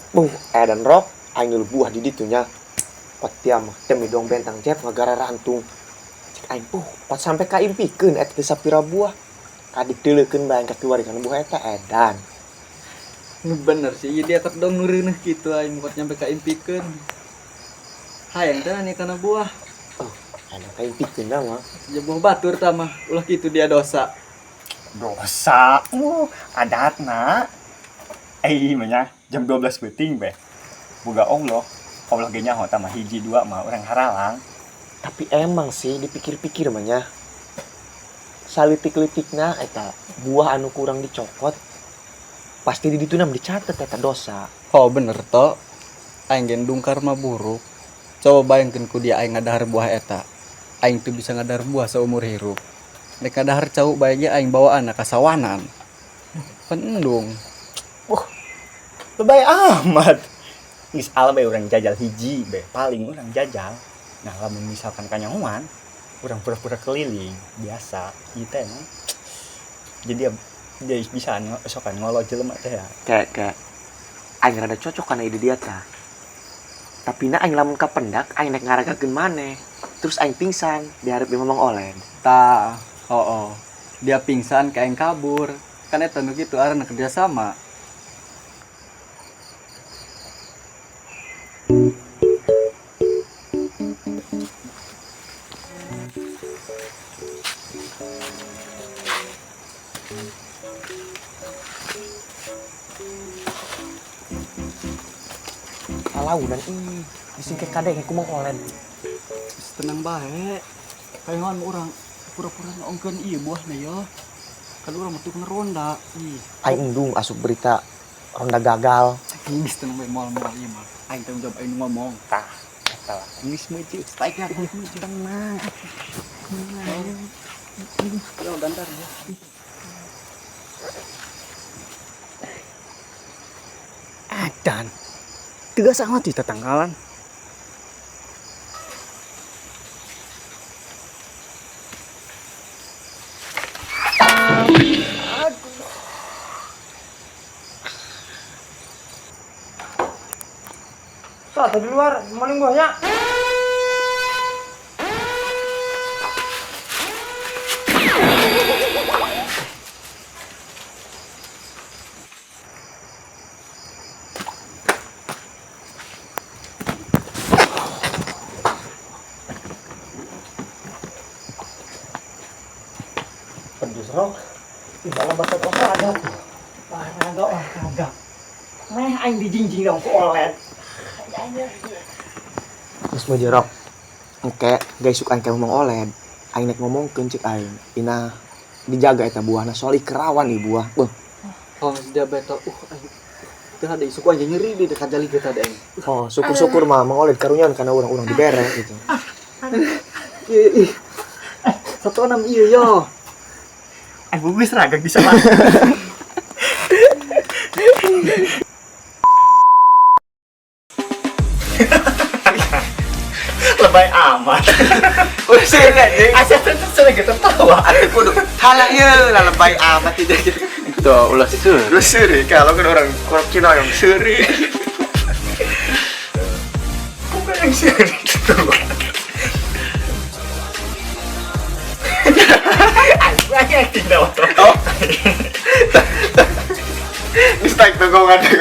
Edan rok aing nyeul buah di ditu nya. Pot dia mah demi dong bentang jep ngagara rantung. Cek aing pot sampai ka impikeun eta teh sapira buah. Kadik deuleukeun bae aing kakeluar kana buah eta edan. Bener sih, dia ket dong nureuneuh kitu aing mah nyampe ka impikeun. Hayang teh nih kana buah. Oh, edan ka impikeun dah mah. Ya buah batur tah mah, ulah kitu dia dosa. Dosa, adatna. Mah nya jam 12 peuting beh. Boga Allah. Allah ge nyaho tah mah hiji dua mah urang haralang. Tapi emang sih dipikir-pikir mah nya. Salitik-litikna eta buah anu kurang dicokot pasti di ditu nam dicatet eta dosa. Oh bener to. Aing ge dungkar mah buruk. Coba bayangkeun ku dia aing ngadahar buah eta. Aing tuh bisa ngadahar buah seumur hirup. Nek ngadahar cau bae ge aing bawa anak ka sawanan. Pendung. Wah, lebay amat. Geus ala bae urang jajal hiji bae, paling urang jajal. Nah, lamun misalkan kanyahoan, urang pura-pura keliling biasa ieu teh emang. Jadi dia bisa sokan ngolo jelema teh ya. Kayak aing rada cocok kana ide dia tah. Tapi na aing lamun kapendak aing nek ngaragakeun maneh. Terus aing pingsan di hareup Mamang Olen. Tah, oh. Dia pingsan ka aing kabur. Kan eta nu kitu arana kerja sama. Launan ih, disingkat kadeng ku Mang Olen. Geus tenang bae. Kayangan urang pura-pura ngongkeun ieu buahna ya. Kan urang mah tukang ronda. Ih. Aing endung asup berita ronda gagal. Geus tenang bae moal-moal ieu mah. Aing tanggung jawab aing ngomong. Tah, eta lah. Geus meuceuh. Baik ya, geus meuceuh. Tenang. Yo dantar ya. Edan. Tegas amat di tetanggalan. Aduh. Sok di luar maling buahnya. Pedus rok, di dalam batu olahraga. Olahraga, olahraga. Meh aing dijingjing dong ku oled. Terus mau jerok. Engke, guys suka aing ngomong oled. Aing nek ngomongkeun cek aing. Ina dijaga eta buahna soal kerawan ieu buah. Beuh. Oh, dia beta. Aing. Teu ada suku aing nyeri di dekat jali kita ada aing. Oh, syukur-syukur mah Mang Oled karunyan kana urang-urang dibere gitu. Ih. 16 ieu yo. Aing geus ragag bisa mah. Lebay amat. Udah sering anjing. Asa tentu lagi tertawa. Atuh kudu halah ieu lah lebay amat tidak gitu. Tuh, ulah seuri. Ulah seuri kalau kan orang Cina yang seuri. Bukan yang seuri itu. Aku acting dah waktu. Oh. Di strike tongkongan deh.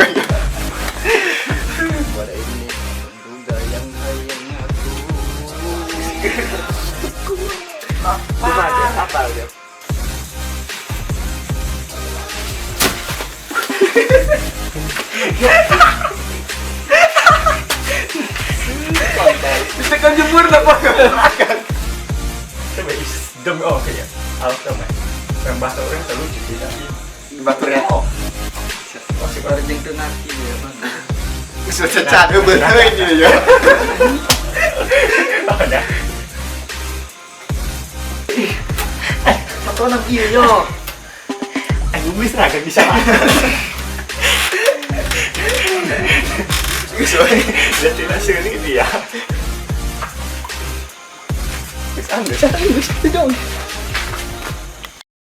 Apa dia? Ditekan jemur apa? Tapi demi oh ya. Alat teman. Yang bahasa orang terlucu tidak sih. Baturnya. Oh. Masih pada jeung teu ngarti ya, Bang. Geus cecak beuteung ieu ya. Oh, dah. 16 ieu yo. Aing geus ragag bisa. Geus we. Destinasi ini dia. Geus ambil. Geus dong.